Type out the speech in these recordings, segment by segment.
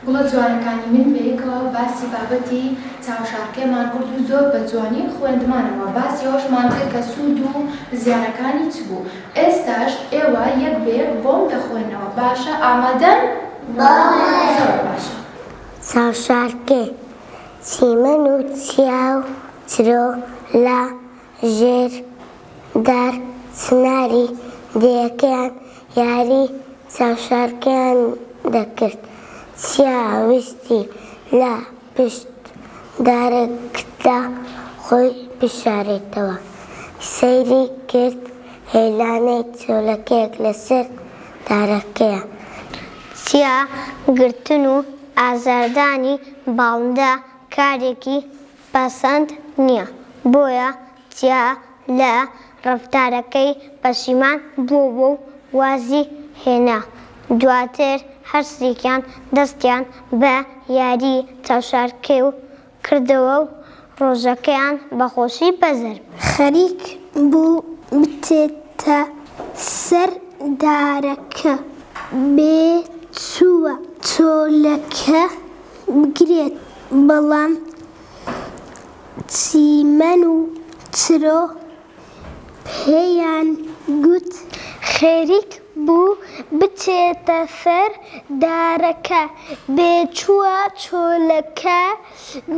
گوڵە جوانەکانی من بەیەکەوە باسی بابەتی چاوشارکێمان کرد و زۆر بە جوانی خوێندمانەوە باسی ئەوەشمان کرد کە سوود و زیانەکانی چ بوو ئێستاش ئێوە یەک بە یەک بۆم دەخوێنەوە باشە ئامادەن؟ بەڵێ. زۆر باشە. چاوشارکێ، چیمەن و چیا و چرۆ لە ژێر دار چناری دێیەکەیان یاری چاوشارکێیان دەکرد. چیا ویستی لە پشت دارێکدا خۆی بشارێتەوە. سەیری کرد هێلانەی چۆلەکەیەک لەسەر دارەکەیە. چیا گرتن و ئازاردانی باڵندە کارێکی پەسەند نییە، بۆیە چیا لە ڕەفتارەکەی پەشیمان بووەوە و وازی هێنا. دواتر هەرسێکیان دەستیان بە یاری چاوشارکێ و کردەوە و ڕۆژەکەیان بە خۆشی بەزەر برد. خەریک بوو بچێتە سەر دارەکە، بێچووە چۆلەکە بگرێت، بەڵام چیمەن و چرۆ پێیان گوت. خەریک بوو بچێتە سەر دارەکە، بێچووە چۆلەکە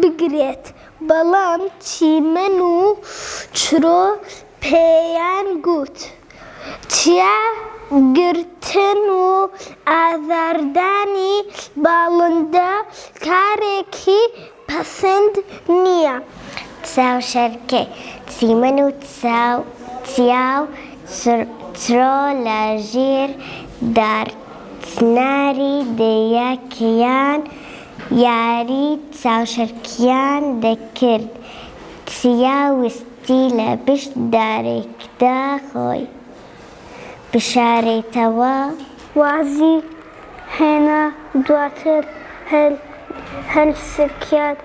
بگرێت، بەڵام چیمەن و چرۆ پێیان گوت، چیا گرتن و ئازاردانی باڵندە کارێکی پەسند نییە. چاو شەرکێ چیمەن و چاو چیا و چرۆ لە ژێر دار چناری دێیەکەیان یاری چاوشەرکیان دەکرد. چیا ویستی لە پشت دارێکدا خۆی بشارێتەوە. وازی هێنا، دواتر هەرسێکیان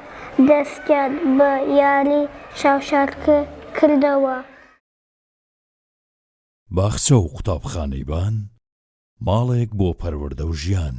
دەستیان بە یاری چاوشارکێ کردەوە. باخچە و قوتابخانەی بان، ماڵێک بۆ پەروەردە و ژیان.